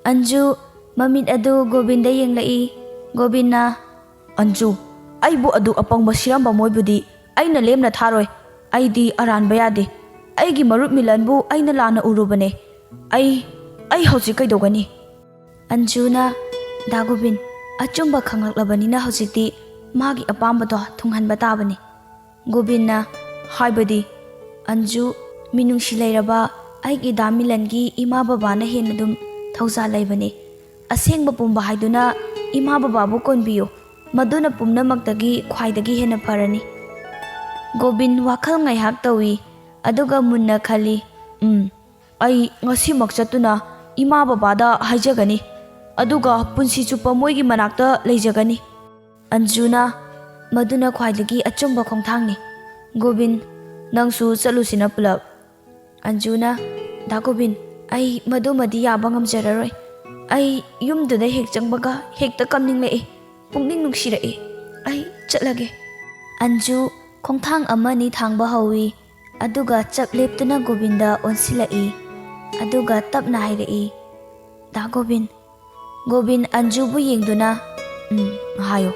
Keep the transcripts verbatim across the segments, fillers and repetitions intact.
ꯑꯟꯖꯨ ꯃꯃꯤꯠ ꯑꯗꯨ ꯒꯣꯕꯤꯟꯗ ꯌꯦꯡꯂꯛꯏ꯫ ꯒꯣꯕꯤꯟꯅ, "ꯑꯟꯖꯨ, ꯑꯩꯕꯨ ꯑꯗꯨ ꯑꯄꯪꯕ ꯁꯤꯔꯝꯕ ꯃꯣꯏꯕꯨꯗꯤ ꯑꯩꯅ ꯂꯦꯝꯅ ꯊꯥꯔꯣꯏ꯫ ꯑꯩꯗꯤ ꯑꯔꯥꯟꯕ ꯌꯥꯗꯦ꯫ ꯑꯩꯒꯤ ꯃꯔꯨꯞ ꯃꯤꯂꯟꯕꯨ ꯑꯩꯅ ꯂꯥꯟꯅ ꯎꯔꯨꯕꯅꯦ꯫ ꯑꯩ, ꯑꯩ ꯍꯧꯖꯤꯛ ꯀꯩꯗꯧꯒꯅꯤ?" ꯑꯟꯖꯨꯅ, "ꯗꯥ ꯒꯣꯕꯤꯟ, ꯑꯆꯨꯝꯕ ꯈꯪꯂꯛꯂꯕꯅꯤꯅ ꯍꯧꯖꯤꯛꯇꯤ ꯃꯥꯒꯤ ꯑꯄꯥꯝꯕꯗꯣ ꯊꯨꯡꯍꯟꯕ ꯇꯥꯕꯅꯤ꯫" ꯒꯣꯕꯤꯟꯅ, "ꯍꯥꯏꯕꯗꯤ?" ꯑꯟꯖꯨ, "ꯃꯤꯅꯨꯡꯁꯤ ꯂꯩꯔꯕ ꯑꯩꯒꯤ ꯗꯥ ꯃꯤꯂꯟꯒꯤ ꯏꯃꯥ ꯕꯕꯥꯅ ꯍꯦꯟꯅ ꯑꯗꯨꯝ ꯊꯧꯖꯥꯜ ꯂꯩꯕꯅꯤ꯫ ꯑꯁꯦꯡꯕ ꯄꯨꯝꯕ ꯍꯥꯏꯗꯨꯅ ꯏꯃꯥ ꯕꯕꯥꯕꯨ ꯀꯣꯟꯕꯤꯌꯨ꯫ ꯃꯗꯨꯅ ꯄꯨꯝꯅꯃꯛꯇꯒꯤ ꯈ꯭ꯋꯥꯏꯗꯒꯤ ꯍꯦꯟꯅ ꯐꯔꯅꯤ꯫" ꯒꯣꯕꯤꯟ ꯋꯥꯈꯜ ꯉꯥꯏꯍꯥꯛ ꯇꯧꯏ, ꯑꯗꯨꯒ ꯃꯨꯟꯅ ꯈꯜꯂꯤ꯫ "ꯎꯝ, ꯑꯩ ꯉꯁꯤꯃꯛ ꯆꯠꯇꯨꯅ ꯏꯃꯥ ꯕꯕꯥꯗ ꯍꯥꯏꯖꯒꯅꯤ, ꯑꯗꯨꯒ ꯄꯨꯟꯁꯤ ꯆꯨꯞꯄ ꯃꯣꯏꯒꯤ ꯃꯅꯥꯛꯇ ꯂꯩꯖꯒꯅꯤ꯫" ꯑꯟꯖꯨꯅ, "ꯃꯗꯨꯅ ꯈ꯭ꯋꯥꯏꯗꯒꯤ ꯑꯆꯨꯝꯕ ꯈꯣꯡꯊꯥꯡꯅꯤ꯫ ꯒꯣꯕꯤꯟ, ꯅꯪꯁꯨ ꯆꯠꯂꯨꯁꯤꯅ ꯄꯨꯂꯞ꯫" ꯑꯟꯖꯨꯅ, "ꯗꯥ ꯒꯣꯕꯤꯟ, ꯑꯩ ꯃꯗꯨꯃꯗꯤ ꯌꯥꯕ ꯉꯝꯖꯔꯔꯣꯏ꯫ ꯑꯩ ꯌꯨꯝꯗꯨꯗ ꯍꯦꯛ ꯆꯪꯕꯒ ꯍꯦꯛꯇ ꯀꯞꯅꯤꯡꯂꯛꯏ꯫ ꯄꯨꯛꯅꯤꯡ ꯅꯨꯡꯁꯤꯔꯛꯏ꯫ ꯑꯩ ꯆꯠꯂꯒꯦ꯫" ꯑꯟꯖꯨ ꯈꯣꯡꯊꯥꯡ ꯑꯃꯅꯤ ꯊꯥꯡꯕ ꯍꯧꯏ, ꯑꯗꯨꯒ ꯆꯞ ꯂꯦꯞꯇꯨꯅ ꯒꯣꯕꯤꯟꯗ ꯑꯣꯟꯁꯤꯜꯂꯛꯏ, ꯑꯗꯨꯒ ꯇꯞꯅ ꯍꯥꯏꯔꯛꯏ, "ꯗꯥ ꯒꯣꯕꯤꯟ꯫" ꯒꯣꯕꯤꯟ ꯑꯟꯖꯨꯕꯨ ꯌꯦꯡꯗꯨꯅ, "ꯎꯝ, ꯍꯥꯏꯌꯨ꯫"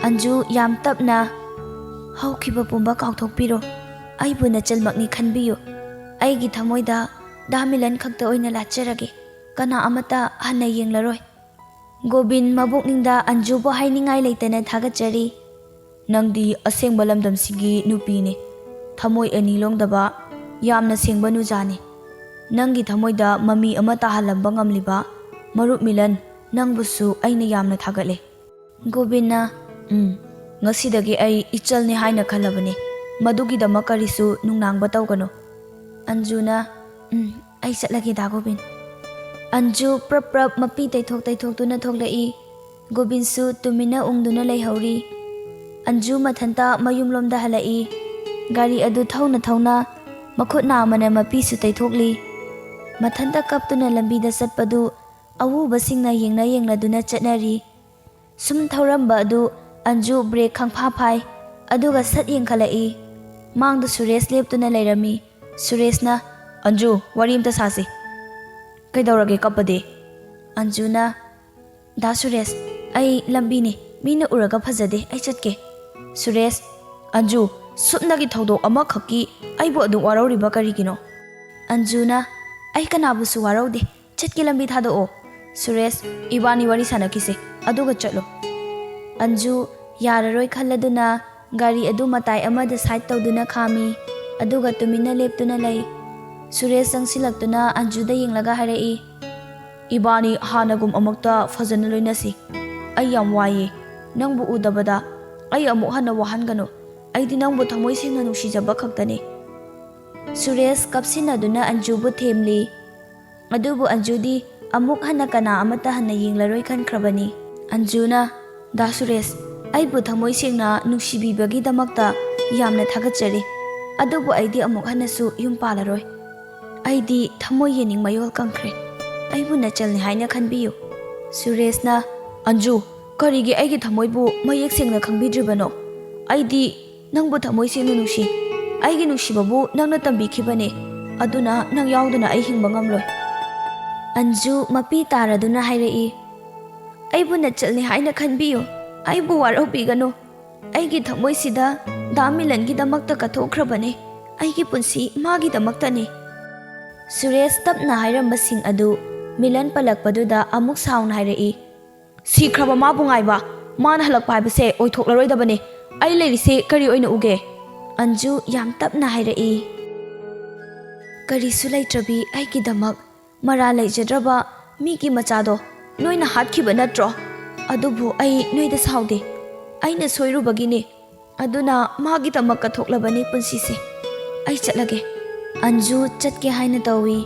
ꯑꯟꯖꯨ ꯌꯥꯝ ꯇꯞꯅ, "ꯍꯧꯈꯤꯕ ꯄꯨꯝꯕ ꯀꯥꯎꯊꯣꯛꯄꯤꯔꯣ꯫ ꯑꯩꯕꯨ ꯅꯆꯜꯃꯛꯅꯤ ꯈꯟꯕꯤꯌꯨ꯫ ꯑꯩꯒꯤ ꯊꯃꯣꯏꯗ ꯗꯥ ꯃꯤꯂꯟ ꯈꯛꯇ ꯑꯣꯏꯅ ꯂꯥꯠꯆꯔꯒꯦ꯫ ꯀꯅꯥ ꯑꯃꯠꯇ ꯍꯟꯅ ꯌꯦꯡꯂꯔꯣꯏ꯫" ꯒꯣꯕꯤꯟ ꯃꯕꯨꯛꯅꯤꯡꯗ ꯑꯟꯖꯨꯕꯨ ꯍꯥꯏꯅꯤꯡꯉꯥꯏ ꯂꯩꯇꯅ ꯊꯥꯒꯠꯆꯔꯤ꯫ "ꯅꯪꯗꯤ ꯑꯁꯦꯡꯕ ꯂꯝꯗꯝꯁꯤꯒꯤ ꯅꯨꯄꯤꯅꯤ꯫ ꯊꯃꯣꯏ ꯑꯅꯤ ꯂꯣꯡꯗꯕ, ꯌꯥꯝꯅ ꯁꯦꯡꯕ ꯅꯨꯖꯥꯅꯤ꯫ ꯅꯪꯒꯤ ꯊꯃꯣꯏꯗ ꯃꯃꯤ ꯑꯃ ꯇꯥꯍꯜꯂꯝꯕ ꯉꯝꯂꯤꯕ ꯃꯔꯨꯞ ꯃꯤꯂꯟ, ꯅꯪꯕꯨꯁꯨ ꯑꯩꯅ ꯌꯥꯝꯅ ꯊꯥꯒꯠꯂꯦ꯫" ꯒꯣꯕꯤꯟꯅ, "ꯎꯝ, ꯉꯁꯤꯗꯒꯤ ꯑꯩ ꯏꯆꯜꯅꯤ ꯍꯥꯏꯅ ꯈꯜꯂꯕꯅꯤ꯫ ꯃꯗꯨꯒꯤꯗꯃꯛ ꯀꯔꯤꯁꯨ ꯅꯨꯡꯅꯥꯡꯕ ꯇꯧꯒꯅꯨ꯫" ꯑꯟꯖꯨꯅ, "ꯎꯝ, ꯑꯩ ꯆꯠꯂꯒꯦ, ꯗꯥ ꯒꯣꯕꯤꯟ꯫" ꯑꯟꯖꯨ ꯄ꯭ꯔꯞ ꯄ꯭ꯔꯞ ꯃꯄꯤ ꯇꯩꯊꯣꯛ ꯇꯩꯊꯣꯛꯇꯨꯅ ꯊꯣꯛꯂꯛꯏ꯫ ꯒꯣꯕꯤꯟꯁꯨ ꯇꯨꯃꯤꯟꯅ ꯎꯪꯗꯨꯅ ꯂꯩꯍꯧꯔꯤ꯫ ꯑꯟꯖꯨ ꯃꯊꯟꯇ ꯃꯌꯨꯝꯂꯣꯝꯗ ꯍꯜꯂꯛꯏ꯫ ꯒꯥꯔꯤ ꯑꯗꯨ ꯊꯧꯅ ꯊꯧꯅ ꯃꯈꯨꯠ ꯅꯥꯝꯃꯅ ꯃꯄꯤꯁꯨ ꯇꯩꯊꯣꯛꯂꯤ꯫ ꯃꯊꯟꯇ ꯀꯞꯇꯨꯅ ꯂꯝꯕꯤꯗ ꯆꯠꯄꯗꯨ ꯑꯎꯕꯁꯤꯡꯅ ꯌꯦꯡꯅ ꯌꯦꯡꯅꯗꯨꯅ ꯆꯠꯅꯔꯤ꯫ ꯁꯨꯝ ꯊꯧꯔꯝꯕ ꯑꯗꯨ ꯑꯟꯖꯨ ꯕ꯭ꯔꯦꯛ ꯈꯪꯐꯥ ꯐꯥꯏ, ꯑꯗꯨꯒ ꯁꯠ ꯌꯦꯡꯈꯠꯂꯛꯏ꯫ ꯃꯥꯡꯗ ꯁꯨꯔꯦꯁ ꯂꯦꯞꯇꯨꯅ ꯂꯩꯔꯝꯃꯤ꯫ ꯁꯨꯔꯦꯁꯅ, "ꯑꯟꯖꯨ, ꯋꯥꯔꯤ ꯑꯝꯇ ꯁꯥꯁꯤ꯫ ꯀꯩꯗꯧꯔꯒꯦ ꯀꯞꯄꯗꯤ?" ꯑꯟꯖꯨꯅ, "ꯗꯥ ꯁꯨꯔꯦꯁ, ꯑꯩ ꯂꯝꯕꯤꯅꯤ, ꯃꯤꯅ ꯎꯔꯒ ꯐꯖꯗꯦ, ꯑꯩ ꯆꯠꯀꯦ꯫" ꯁꯨꯔꯦꯁ, "ꯑꯟꯖꯨ, ꯁꯨꯞꯅꯒꯤ ꯊꯧꯗꯣꯛ ꯑꯃꯈꯛꯀꯤ ꯑꯩꯕꯨ ꯑꯗꯨꯝ ꯋꯥꯔꯧꯔꯤꯕ ꯀꯔꯤꯒꯤꯅꯣ?" ꯑꯟꯖꯨꯅ, "ꯑꯩ ꯀꯅꯥꯕꯨꯁꯨ ꯋꯥꯔꯧꯗꯦ, ꯆꯠꯀꯦ, ꯂꯝꯕꯤ ꯊꯥꯗꯣꯛꯑꯣ꯫ ꯁꯨꯔꯦꯁ, ꯏꯕꯥꯅꯤ ꯋꯥꯔꯤ ꯁꯥꯟꯅꯈꯤꯁꯦ, ꯑꯗꯨꯒ ꯆꯠꯂꯣ꯫" ꯑꯟꯖꯨ ꯌꯥꯔꯔꯣꯏ ꯈꯜꯂꯗꯨꯅ ꯒꯥꯔꯤ ꯑꯗꯨ ꯃꯇꯥꯏ ꯑꯃꯗ ꯁꯥꯏꯠ ꯇꯧꯗꯨꯅ ꯈꯥꯝꯃꯤ, ꯑꯗꯨꯒ ꯇꯨꯃꯤꯟꯅ ꯂꯦꯞꯇꯨꯅ ꯂꯩ꯫ ꯁꯨꯔꯦꯁ ꯆꯪꯁꯤꯜꯂꯛꯇꯨꯅ ꯑꯟꯖꯨꯗ ꯌꯦꯡꯂꯒ ꯍꯥꯏꯔꯛꯏ, "ꯏꯕꯥꯅꯤ ꯍꯥꯟꯅꯒꯨꯝ ꯑꯃꯨꯛꯇ ꯐꯖꯅ ꯂꯣꯏꯅꯁꯤ꯫ ꯑꯩ ꯌꯥꯝ ꯋꯥꯏꯌꯦ꯫ ꯅꯪꯕꯨ ꯎꯗꯕꯗ ꯑꯩ ꯑꯃꯨꯛ ꯍꯟꯅ ꯋꯥꯍꯟꯒꯅꯨ꯫ ꯑꯩꯗꯤ ꯅꯪꯕꯨ ꯊꯃꯣꯏ ꯁꯦꯡꯅ ꯅꯨꯡꯁꯤꯖꯕ ꯈꯛꯇꯅꯤ꯫" ꯁꯨꯔꯦꯁ ꯀꯞꯁꯤꯟꯅꯗꯨꯅ ꯑꯟꯖꯨꯕꯨ ꯊꯦꯝꯂꯤ꯫ ꯑꯗꯨꯕꯨ ꯑꯟꯖꯨꯗꯤ ꯑꯃꯨꯛ ꯍꯟꯅ ꯀꯅꯥ ꯑꯃꯠꯇ ꯍꯟꯅ ꯌꯦꯡꯂꯔꯣꯏ ꯈꯟꯈ꯭ꯔꯕꯅꯤ꯫ ꯑꯟꯖꯨꯅ, "ꯗꯥ ꯁꯨꯔꯦꯁ, ꯑꯩꯕꯨ ꯊꯃꯣꯏ ꯁꯦꯡꯅ ꯅꯨꯡꯁꯤꯕꯤꯕꯒꯤꯗꯃꯛꯇ ꯌꯥꯝꯅ ꯊꯥꯒꯠꯆꯔꯤ꯫ ꯑꯗꯨꯕꯨ ꯑꯩꯗꯤ ꯑꯃꯨꯛ ꯍꯟꯅꯁꯨ ꯌꯨꯝ ꯄꯥꯜꯂꯔꯣꯏ꯫ ꯑꯩꯗꯤ ꯊꯃꯣꯏ ꯌꯦꯅꯤꯡ ꯃꯌꯣꯜ ꯀꯪꯈ꯭ꯔꯦ꯫ ꯑꯩꯕꯨ ꯅꯆꯜꯅꯤ ꯍꯥꯏꯅ ꯈꯟꯕꯤꯌꯨ꯫" ꯁꯨꯔꯦꯁꯅ, "ꯑꯟꯖꯨ, ꯀꯔꯤꯒꯤ ꯑꯩꯒꯤ ꯊꯃꯣꯏꯕꯨ ꯃꯌꯦꯛ ꯁꯦꯡꯅ ꯈꯪꯕꯤꯗ꯭ꯔꯤꯕꯅꯣ? ꯑꯩꯗꯤ ꯅꯪꯕꯨ ꯊꯃꯣꯏ ꯁꯦꯡꯅ ꯅꯨꯡꯁꯤ꯫ ꯑꯩꯒꯤ ꯅꯨꯡꯁꯤꯕꯕꯨ ꯅꯪꯅ ꯇꯝꯕꯤꯈꯤꯕꯅꯤ꯫ ꯑꯗꯨꯅ ꯅꯪ ꯌꯥꯎꯗꯅ ꯑꯩ ꯍꯤꯡꯕ ꯉꯝꯂꯣꯏ꯫" ꯑꯟꯖꯨ ꯃꯄꯤ ꯇꯥꯔꯗꯨꯅ ꯍꯥꯏꯔꯛꯏ, "ꯑꯩꯕꯨ ꯅꯆꯜꯅꯤ ꯍꯥꯏꯅ ꯈꯟꯕꯤꯌꯨ꯫ ꯑꯩꯕꯨ ꯋꯥꯔꯧꯕꯤꯒꯅꯨ꯫ ꯑꯩꯒꯤ ꯊꯃꯣꯏꯁꯤꯗ ꯗꯥ ꯃꯤꯂꯟꯒꯤꯗꯃꯛꯇ ꯀꯠꯊꯣꯛꯈ꯭ꯔꯕꯅꯤ꯫ ꯑꯩꯒꯤ ꯄꯨꯟꯁꯤ ꯃꯥꯒꯤꯗꯃꯛꯇꯅꯤ꯫" ꯁꯨꯔꯦꯁ ꯇꯞꯅ ꯍꯥꯏꯔꯝꯕꯁꯤꯡ ꯑꯗꯨ ꯃꯤꯂꯟ ꯄꯜꯂꯛꯄꯗꯨꯗ ꯑꯃꯨꯛ ꯁꯥꯎꯅ ꯍꯥꯏꯔꯛꯏ, "ꯁꯤꯈ꯭ꯔꯕ ꯃꯥꯕꯨ ꯉꯥꯏꯕ, ꯃꯥꯅ ꯍꯜꯂꯛꯄ ꯍꯥꯏꯕꯁꯦ ꯑꯣꯏꯊꯣꯛꯂꯔꯣꯏꯗꯕꯅꯤ꯫ ꯑꯩ ꯂꯩꯔꯤꯁꯦ ꯀꯔꯤ ꯑꯣꯏꯅ ꯎꯒꯦ?" ꯑꯟꯖꯨ ꯌꯥꯝ ꯇꯞꯅ ꯍꯥꯏꯔꯛꯏ, "ꯀꯔꯤꯁꯨ ꯂꯩꯇ꯭ꯔꯕꯤ ꯑꯩꯒꯤꯗꯃꯛ ꯃꯔꯥ ꯂꯩꯖꯗ꯭ꯔꯕ ꯃꯤꯒꯤ ꯃꯆꯥꯗꯣ ꯅꯣꯏꯅ ꯍꯥꯠꯈꯤꯕ ꯅꯠꯇ꯭ꯔꯣ? ꯑꯗꯨꯕꯨ ꯑꯩ ꯅꯣꯏꯗ ꯁꯥꯎꯗꯦ꯫ ꯑꯩꯅ ꯁꯣꯏꯔꯨꯕꯒꯤꯅꯤ꯫ ꯑꯗꯨꯅ ꯃꯥꯒꯤꯗꯃꯛ ꯀꯠꯊꯣꯛꯂꯕꯅꯤ ꯄꯨꯟꯁꯤꯁꯦ꯫ ꯑꯩ ꯆꯠꯂꯒꯦ꯫" ꯑꯟꯖꯨ ꯆꯠꯀꯦ ꯍꯥꯏꯅ ꯇꯧꯏ,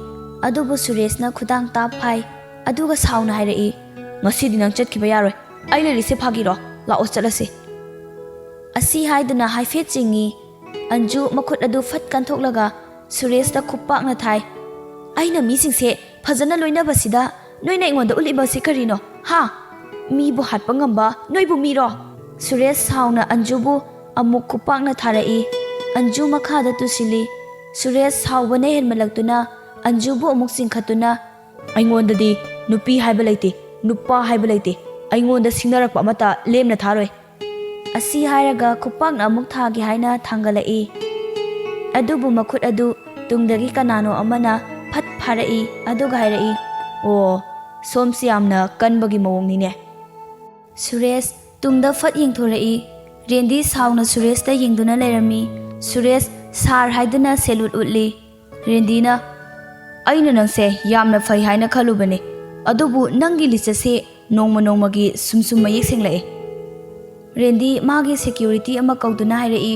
ꯑꯗꯨꯕꯨ ꯁꯨꯔꯦꯁꯅ ꯈꯨꯗꯥꯡ ꯇꯥꯞ ꯐꯥꯏ, ꯑꯗꯨꯒ ꯁꯥꯎꯅ ꯍꯥꯏꯔꯛꯏ, "ꯉꯁꯤꯗꯤ ꯅꯪ ꯆꯠꯈꯤꯕ ꯌꯥꯔꯣꯏ꯫ ꯑꯩ ꯂꯩꯔꯤꯁꯦ ꯐꯥꯒꯤꯔꯣ? ꯂꯥꯛꯑꯣ, ꯆꯠꯂꯁꯤ꯫" ꯑꯁꯤ ꯍꯥꯏꯗꯨꯅ ꯍꯥꯏꯐꯦꯠ ꯆꯤꯡꯏ꯫ ꯑꯟꯖꯨ ꯃꯈꯨꯠ ꯑꯗꯨ ꯐꯠ ꯀꯟꯊꯣꯛꯂꯒ ꯁꯨꯔꯦꯁꯇ ꯈꯨꯞꯄꯥꯛꯅ ꯊꯥꯏ꯫ "ꯑꯩꯅ ꯃꯤꯁꯤꯡꯁꯦ ꯐꯖꯅ ꯂꯣꯏꯅꯕꯁꯤꯗ ꯅꯣꯏꯅ ꯑꯩꯉꯣꯟꯗ ꯎꯠꯂꯤꯕꯁꯤ ꯀꯔꯤꯅꯣ? ꯍꯥ? ꯃꯤꯕꯨ ꯍꯥꯠꯄ ꯉꯝꯕ ꯅꯣꯏꯕꯨ ꯃꯤꯔꯣ?" ꯁꯨꯔꯦꯁ ꯁꯥꯎꯅ ꯑꯟꯖꯨꯕꯨ ꯑꯃꯨꯛ ꯈꯨꯄꯥꯛꯅ ꯊꯥꯔꯛꯏ꯫ ꯑꯟꯖꯨ ꯃꯈꯥꯗ ꯇꯨꯁꯤꯜꯂꯤ꯫ ꯁꯨꯔꯦꯁ ꯁꯥꯎꯕꯅ ꯍꯦꯟꯃꯜꯂꯛꯇꯨꯅ ꯑꯟꯖꯨꯕꯨ ꯑꯃꯨꯛ ꯆꯤꯡꯈꯠꯇꯨꯅ, "ꯑꯩꯉꯣꯟꯗꯗꯤ "ꯅꯨꯄꯤ ꯍꯥꯏꯕ ꯂꯩꯇꯦ, ꯅꯨꯄꯥ ꯍꯥꯏꯕ ꯂꯩꯇꯦ, ꯑꯩꯉꯣꯟꯗ ꯁꯤꯡꯅꯔꯛꯄ ꯑꯃꯠꯇ ꯂꯦꯝꯅ ꯊꯥꯔꯣꯏ"꯫ ꯑꯁꯤ ꯍꯥꯏꯔꯒ ꯈꯨꯄꯥꯛꯅ ꯑꯃꯨꯛ ꯊꯥꯒꯦ ꯍꯥꯏꯅ ꯊꯥꯡꯒꯠꯂꯛꯏ꯫ ꯑꯗꯨꯕꯨ ꯃꯈꯨꯠ ꯑꯗꯨ ꯇꯨꯡꯗꯒꯤ ꯀꯅꯥꯅꯣ ꯑꯃꯅ ꯐꯠ ꯐꯥꯔꯛꯏ, ꯑꯗꯨꯒ ꯍꯥꯏꯔꯛꯏ, "ꯑꯣ, ꯁꯣꯝꯁꯤ ꯌꯥꯝꯅ ꯀꯟꯕꯒꯤ ꯃꯑꯣꯡꯅꯤꯅꯦ"꯫ ꯁꯨꯔꯦꯁ ꯇꯨꯡꯗ ꯐꯠ ꯌꯦꯡꯊꯣꯔꯛꯏ꯫ ꯔꯦꯟꯗꯤ ꯁꯥꯎꯅ ꯁꯨꯔꯦꯁꯇ ꯌꯦꯡꯗꯨꯅ ꯂꯩꯔꯝꯃꯤ꯫ ꯁꯨꯔꯦꯁ "ꯁꯥꯔ" ꯍꯥꯏꯗꯨꯅ ꯁꯦꯂꯨꯠ ꯎꯠꯂꯤ꯫ ꯔꯦꯟꯗꯤꯅ, "ꯑꯩꯅ ꯅꯪꯁꯦ ꯌꯥꯝꯅ ꯐꯩ ꯍꯥꯏꯅ ꯈꯜꯂꯨꯕꯅꯦ, ꯑꯗꯨꯕꯨ ꯅꯪꯒꯤ ꯂꯤꯆꯠꯁꯦ ꯅꯣꯡꯃ ꯅꯣꯡꯃꯒꯤ ꯁꯨꯝ ꯁꯨꯝ ꯃꯌꯦꯛ ꯁꯦꯡꯂꯛꯑꯦ"꯫ ꯔꯦꯟꯗꯤ ꯃꯥꯒꯤ ꯁꯦꯀ꯭ꯌꯨꯔꯤꯇꯤ ꯑꯃ ꯀꯧꯗꯨꯅ ꯍꯥꯏꯔꯛꯏ,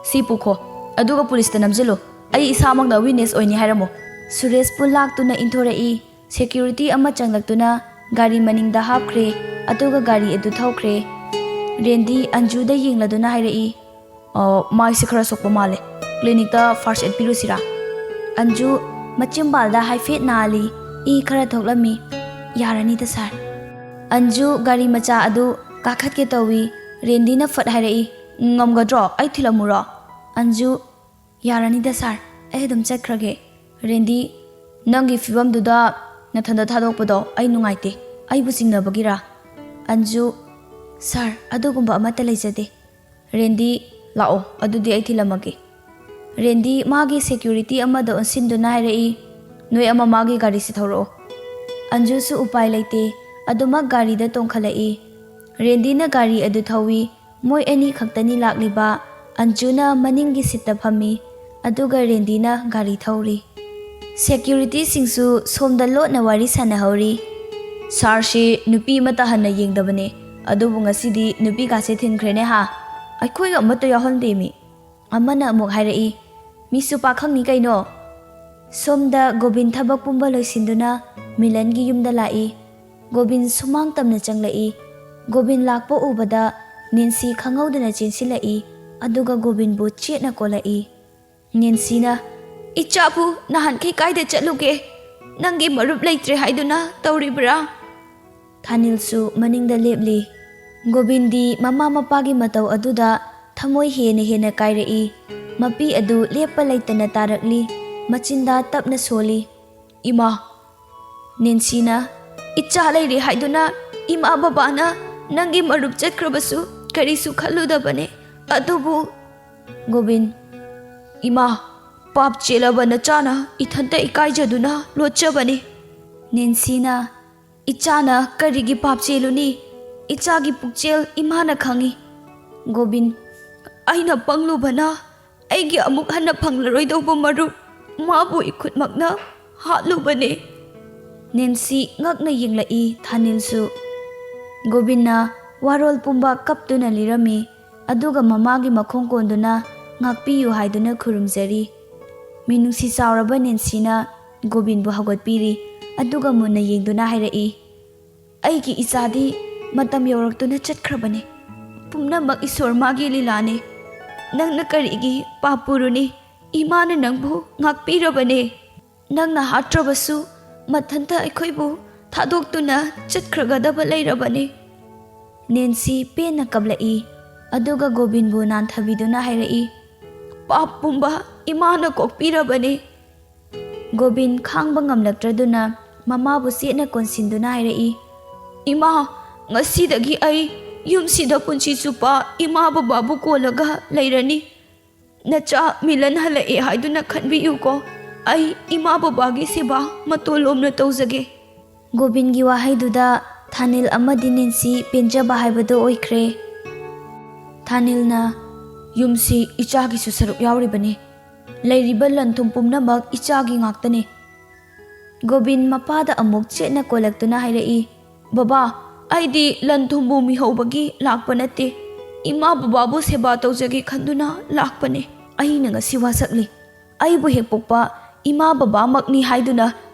"ꯁꯤ ꯄꯨꯈꯣ, ꯑꯗꯨꯒ ꯄꯨꯂꯤꯁꯇ ꯅꯝꯁꯤꯜꯂꯨ꯫ ꯑꯩ ꯏꯁꯥꯃꯛꯅ ꯋꯤꯠꯅꯦꯁ ꯑꯣꯏꯅꯤ ꯍꯥꯏꯔꯝꯃꯨ"꯫ ꯁꯨꯔꯦꯁꯄꯨ ꯂꯥꯛꯇꯨꯅ ꯏꯟꯊꯣꯔꯛꯏ꯫ ꯁꯦꯀ꯭ꯌꯨꯔꯤꯇꯤ ꯑꯃ ꯆꯪꯂꯛꯇꯨꯅ ꯒꯥꯔꯤ ꯃꯅꯤꯡꯗ ꯍꯥꯞꯈ꯭ꯔꯦ, ꯑꯗꯨꯒ ꯒꯥꯔꯤ ꯑꯗꯨ ꯊꯧꯈ꯭ꯔꯦ꯫ ꯔꯦꯟꯗꯤ ꯑꯟꯖꯨꯗ ꯌꯦꯡꯂꯗꯨꯅ ꯍꯥꯏꯔꯛꯏ, "ꯑ, ꯃꯥꯏꯁꯦ ꯈꯔ ꯁꯣꯛꯄ ꯃꯥꯜꯂꯦ꯫ ꯀ꯭ꯂꯤꯅꯤꯛꯇ ꯐꯥꯔꯁ ꯑꯦꯗ ꯄꯤꯔꯨꯁꯤꯔꯥ?" ꯑꯟꯖꯨ ꯃꯆꯤꯟꯕꯥꯜꯗ ꯍꯥꯏꯐꯦꯠ ꯅꯥꯜꯂꯤ, ꯏ ꯈꯔ ꯊꯣꯛꯂꯝꯃꯤ꯫ "ꯌꯥꯔꯅꯤꯗ, ꯁꯥꯔ"꯫ ꯑꯟꯖꯨ ꯒꯥꯔꯤ ꯃꯆꯥ ꯑꯗꯨ ꯀꯥꯈꯠꯀꯦ ꯇꯧꯏ꯫ ꯔꯦꯟꯗꯤꯅ ꯐꯠ ꯍꯥꯏꯔꯛꯏ, "ꯉꯝꯒꯗ꯭ꯔꯣ? ꯑꯩ ꯊꯤꯜꯂꯝꯃꯨꯔꯣ?" ꯑꯟꯖꯨ, "ꯌꯥꯔꯅꯤꯗ, ꯁꯥꯔ, ꯑꯩ ꯑꯗꯨꯝ ꯆꯠꯈ꯭ꯔꯒꯦ"꯫ ꯔꯦꯟꯗꯤ, "ꯅꯪꯒꯤ ꯐꯤꯕꯝꯗꯨꯗ ꯅꯊꯟꯗ ꯊꯥꯗꯣꯛꯄꯗꯣ ꯑꯩ ꯅꯨꯡꯉꯥꯏꯇꯦ꯫ ꯑꯩꯕꯨ ꯆꯤꯡꯅꯕꯒꯤꯔꯥ?" ꯑꯟꯖꯨ, "ꯁꯥꯔ, ꯑꯗꯨꯒꯨꯝꯕ ꯑꯃꯠꯇ ꯂꯩꯖꯗꯦ"꯫ ꯔꯦꯟꯗꯤ, "ꯂꯥꯛꯑꯣ, ꯑꯗꯨꯗꯤ ꯑꯩ ꯊꯤꯜꯂꯝꯃꯒꯦ"꯫ ꯔꯦꯟꯗꯤ ꯃꯥꯒꯤ ꯁꯦꯀ꯭ꯌꯨꯔꯤꯇꯤ ꯑꯃꯗ ꯑꯣꯟꯁꯤꯟꯗꯨꯅ ꯍꯥꯏꯔꯛꯏ, "ꯅꯣꯏ ꯑꯃ ꯃꯥꯒꯤ ꯒꯥꯔꯤꯁꯤ ꯊꯧꯔꯛꯑꯣ"꯫ ꯑꯟꯖꯨꯁꯨ ꯎꯄꯥꯏ ꯂꯩꯇꯦ, ꯑꯗꯨꯃꯛ ꯒꯥꯔꯤꯗ ꯇꯣꯡꯈꯠꯂꯛꯏ꯫ ꯔꯦꯟꯗꯤꯅ ꯒꯥꯔꯤ ꯑꯗꯨ ꯊꯧꯏ꯫ ꯃꯣꯏ ꯑꯅꯤ ꯈꯛꯇꯅꯤ ꯂꯥꯛꯂꯤꯕ꯫ ꯑꯟꯖꯨꯅ ꯃꯅꯤꯡꯒꯤ ꯁꯤꯠꯇ ꯐꯝꯃꯤ, ꯑꯗꯨꯒ ꯔꯦꯟꯗꯤꯅ ꯒꯥꯔꯤ ꯊꯧꯔꯤ꯫ ꯁꯦꯀ꯭ꯌꯨꯔꯤꯇꯤꯁꯤꯡꯁꯨ ꯁꯣꯝꯗ ꯂꯣꯠꯅ ꯋꯥꯔꯤ ꯁꯥꯟꯅꯍꯧꯔꯤ꯫ "ꯁꯥꯔꯁꯤ ꯅꯨꯄꯤ ꯑꯃꯠꯇ ꯍꯟꯅ ꯌꯦꯡꯗꯕꯅꯦ, ꯑꯗꯨꯕꯨ ꯉꯁꯤꯗꯤ ꯅꯨꯄꯤꯒꯥꯁꯦ ꯊꯤꯟꯈ꯭ꯔꯦꯅꯦ ꯍꯥ꯫ ꯑꯩꯈꯣꯏꯒ ꯑꯃꯠꯇ ꯌꯥꯎꯍꯟꯗꯦꯃꯤ"꯫ ꯑꯃꯅ ꯑꯃꯨꯛ ꯍꯥꯏꯔꯛꯏ, "ꯃꯤꯁꯨ ꯄꯥꯈꯪꯅꯤ ꯀꯩꯅꯣ"꯫ ꯁꯣꯝꯗ ꯒꯣꯕꯤꯟ ꯊꯕꯛ ꯄꯨꯝꯕ ꯂꯣꯏꯁꯤꯟꯗꯨꯅ ꯃꯤꯂꯟꯒꯤ ꯌꯨꯝꯗ ꯂꯥꯛꯏ꯫ ꯒꯣꯕꯤꯟ ꯁꯨꯃꯥꯡ ꯇꯝꯅ ꯆꯪꯂꯛꯏ꯫ ꯒꯣꯕꯤꯟ ꯂꯥꯛꯄ ꯎꯕꯗ ꯅꯦꯟꯁꯤ ꯈꯪꯍꯧꯗꯅ ꯆꯦꯟꯁꯤꯜꯂꯛꯏ, ꯑꯗꯨꯒ ꯒꯣꯕꯤꯟꯕꯨ ꯆꯦꯠꯅ ꯀꯣꯜꯂꯛꯏ꯫ ꯅꯦꯟꯁꯤꯅ, "ꯏꯆꯥꯕꯨ ꯅꯍꯥꯟꯈꯩ ꯀꯥꯏꯗ ꯆꯠꯂꯨꯒꯦ? ꯅꯪꯒꯤ ꯃꯔꯨꯞ ꯂꯩꯇ꯭ꯔꯦ ꯍꯥꯏꯗꯨꯅ ꯇꯧꯔꯤꯕ꯭ꯔꯥ?" ꯊꯥꯅꯤꯜꯁꯨ ꯃꯅꯤꯡꯗ ꯂꯦꯞꯂꯤ꯫ ꯒꯣꯕꯤꯟꯗꯤ ꯃꯃꯥ ꯃꯄꯥꯒꯤ ꯃꯇꯧ ꯑꯗꯨꯗ ꯊꯃꯣꯏ ꯍꯦꯟꯅ ꯍꯦꯟꯅ ꯀꯥꯏꯔꯛꯏ꯫ ꯃꯄꯤ ꯑꯗꯨ ꯂꯦꯞꯄ ꯂꯩꯇꯅ ꯇꯥꯔꯛꯂꯤ꯫ ꯃꯆꯤꯟꯗ ꯇꯞꯅ ꯁꯣꯜꯂꯤ, "ꯏꯃꯥ"꯫ ꯅꯦꯟꯁꯤꯅ, ꯏꯆꯥ ꯂꯩꯔꯦ ꯍꯥꯏꯗꯨꯅ ꯏꯃꯥ ꯕꯕꯥꯅ ꯅꯪꯒꯤ ꯃꯔꯨꯞ ꯆꯠꯈ꯭ꯔꯕꯁꯨ ꯀꯔꯤꯁꯨ ꯈꯜꯂꯨꯗꯕꯅꯦ꯫ ꯑꯗꯨꯕꯨ ꯒꯣꯕꯤꯟ, ꯏꯃꯥ, ꯄꯥꯞ ꯆꯦꯜꯂꯕ ꯅꯆꯥꯅ ꯏꯊꯟꯇ ꯏꯀꯥꯏꯖꯗꯨꯅ ꯂꯣꯠꯆꯕꯅꯤ꯫ ꯅꯦꯟꯁꯤꯅ, ꯏꯆꯥꯅ ꯀꯔꯤꯒꯤ ꯄꯥꯞ ꯆꯦꯜꯂꯨꯅꯤ? ꯏꯆꯥꯒꯤ ꯄꯨꯛꯆꯦꯜ ꯏꯃꯥꯅ ꯈꯪꯏ꯫ ꯒꯣꯕꯤꯟ, ꯑꯩꯅ ꯄꯪꯂꯨꯕꯅ ꯑꯩꯒꯤ ꯑꯃꯨꯛ ꯍꯟꯅ ꯐꯪꯂꯔꯣꯏꯗꯧꯕ ꯃꯔꯨꯞ ꯃꯥꯕꯨ ꯏꯈꯨꯠꯃꯛꯅ ꯍꯥꯠꯂꯨꯕꯅꯦ꯫ ꯅꯦꯟꯁꯤ ꯉꯛꯅ ꯌꯦꯡꯂꯛꯏ, ꯊꯥꯅꯤꯜꯁꯨ꯫ ꯒꯣꯕꯤꯟꯅ ꯋꯥꯔꯣꯜ ꯄꯨꯝꯕ ꯀꯞꯇꯨꯅ ꯂꯤꯔꯝꯃꯤ, ꯑꯗꯨꯒ ꯃꯃꯥꯒꯤ ꯃꯈꯣꯡ ꯀꯣꯟꯗꯨꯅ ꯉꯥꯛꯄꯤꯌꯨ ꯍꯥꯏꯗꯨꯅ ꯈꯨꯔꯨꯝꯖꯔꯤ꯫ ꯃꯤꯅꯨꯡꯁꯤ ꯆꯥꯎꯔꯕ ꯅꯦꯟꯁꯤꯅ ꯒꯣꯕꯤꯟꯕꯨ ꯍꯧꯒꯠꯄꯤꯔꯤ, ꯑꯗꯨꯒ ꯃꯨꯟꯅ ꯌꯦꯡꯗꯨꯅ ꯍꯥꯏꯔꯛꯏ, ꯑꯩꯒꯤ ꯏꯆꯥꯗꯤ ꯃꯇꯝ ꯌꯧꯔꯛꯇꯨꯅ ꯆꯠꯈ꯭ꯔꯕꯅꯤ꯫ ꯄꯨꯝꯅꯃꯛ ꯏꯁꯣꯔ ꯃꯥꯒꯤ ꯂꯤꯂꯥꯅꯤ꯫ ꯅꯪꯅ ꯀꯔꯤꯒꯤ ꯄꯥꯞ ꯄꯨꯔꯨꯅꯤ? ꯏꯃꯥꯅ ꯅꯪꯕꯨ ꯉꯥꯛꯄꯤꯔꯕꯅꯦ꯫ ꯅꯪꯅ ꯍꯥꯠꯇ꯭ꯔꯕꯁꯨ ꯃꯊꯟꯇ ꯑꯩꯈꯣꯏꯕꯨ ꯊꯥꯗꯣꯛꯇꯨꯅ ꯆꯠꯈ꯭ꯔꯒꯗꯕ ꯂꯩꯔꯕꯅꯤ꯫ ꯅꯦꯟꯁꯤ ꯄꯦꯟꯅ ꯀꯞꯂꯛꯏ, ꯑꯗꯨꯒ ꯒꯣꯕꯤꯟꯕꯨ ꯅꯥꯟꯊꯕꯤꯗꯨꯅ ꯍꯥꯏꯔꯛꯏ, ꯄꯥꯞ ꯄꯨꯝꯕ ꯏꯃꯥꯅ ꯀꯣꯛꯄꯤꯔꯕꯅꯤ꯫ ꯒꯣꯕꯤꯟ ꯈꯥꯡꯕ ꯉꯝꯂꯛꯇ꯭ꯔꯗꯨꯅ ꯃꯃꯥꯕꯨ ꯆꯦꯠꯅ ꯀꯣꯟꯁꯤꯟꯗꯨꯅ ꯍꯥꯏꯔꯛꯏ, ꯏꯃꯥ, ꯉꯁꯤꯗꯒꯤ ꯑꯩ ꯌꯨꯝꯁꯤꯗ ꯄꯨꯟꯁꯤ ꯆꯨꯞꯄ ꯏꯃꯥ ꯕꯕꯥꯕꯨ ꯀꯣꯜꯂꯒ ꯂꯩꯔꯅꯤ꯫ ꯅꯆꯥ ꯃꯤꯂꯟ ꯍꯜꯂꯛꯑꯦ ꯍꯥꯏꯗꯨꯅ ꯈꯟꯕꯤꯌꯨꯀꯣ꯫ ꯑꯩ ꯏꯃꯥ ꯕꯕꯥꯒꯤ ꯁꯦꯕꯥ ꯃꯇꯣꯟ ꯂꯣꯝꯅ ꯇꯧꯖꯒꯦ꯫ ꯒꯣꯕꯤꯟꯒꯤ ꯋꯥꯍꯩꯗꯨꯗ ꯊꯥꯅꯤꯜ ꯑꯃꯗꯤ ꯅꯦꯟꯁꯤ ꯄꯦꯟꯖꯕ ꯍꯥꯏꯕꯗꯨ ꯑꯣꯏꯈ꯭ꯔꯦ꯫ ꯊꯥꯅꯤꯜꯅ, ꯌꯨꯝꯁꯤ ꯏꯆꯥꯒꯤꯁꯨ ꯁꯔꯨꯛ ꯌꯥꯎꯔꯤꯕꯅꯤ꯫ ꯂꯩꯔꯤꯕ ꯂꯟ ꯊꯨꯝ ꯄꯨꯝꯅꯃꯛ ꯏꯆꯥꯒꯤ ꯉꯥꯛꯇꯅꯤ꯫ ꯒꯣꯕꯤꯟ ꯃꯄꯥꯗ ꯑꯃꯨꯛ ꯆꯦꯠꯅ ꯀꯣꯜꯂꯛꯇꯨꯅ ꯍꯥꯏꯔꯛꯏ, ꯕꯕꯥ, ꯑꯩꯗꯤ ꯂꯟ ꯊꯨꯝꯕꯨ ꯃꯤꯍꯧꯕꯒꯤ ꯂꯥꯛꯄ ꯅꯠꯇꯦ꯫ ꯏꯃꯥ ꯕꯕꯥꯕꯨ ꯁꯦꯕꯥ ꯇꯧꯖꯒꯦ ꯈꯟꯗꯨꯅ ꯂꯥꯛꯄꯅꯦ꯫ ꯑꯩꯅ ꯉꯁꯤ ꯋꯥꯁꯛꯂꯤ꯫ ꯑꯩꯕꯨ ꯍꯦꯛ ꯄꯣꯛꯄ ꯏꯃꯥ ꯕꯕꯥꯃꯛꯅꯤ ꯍꯥꯏꯗꯨꯅ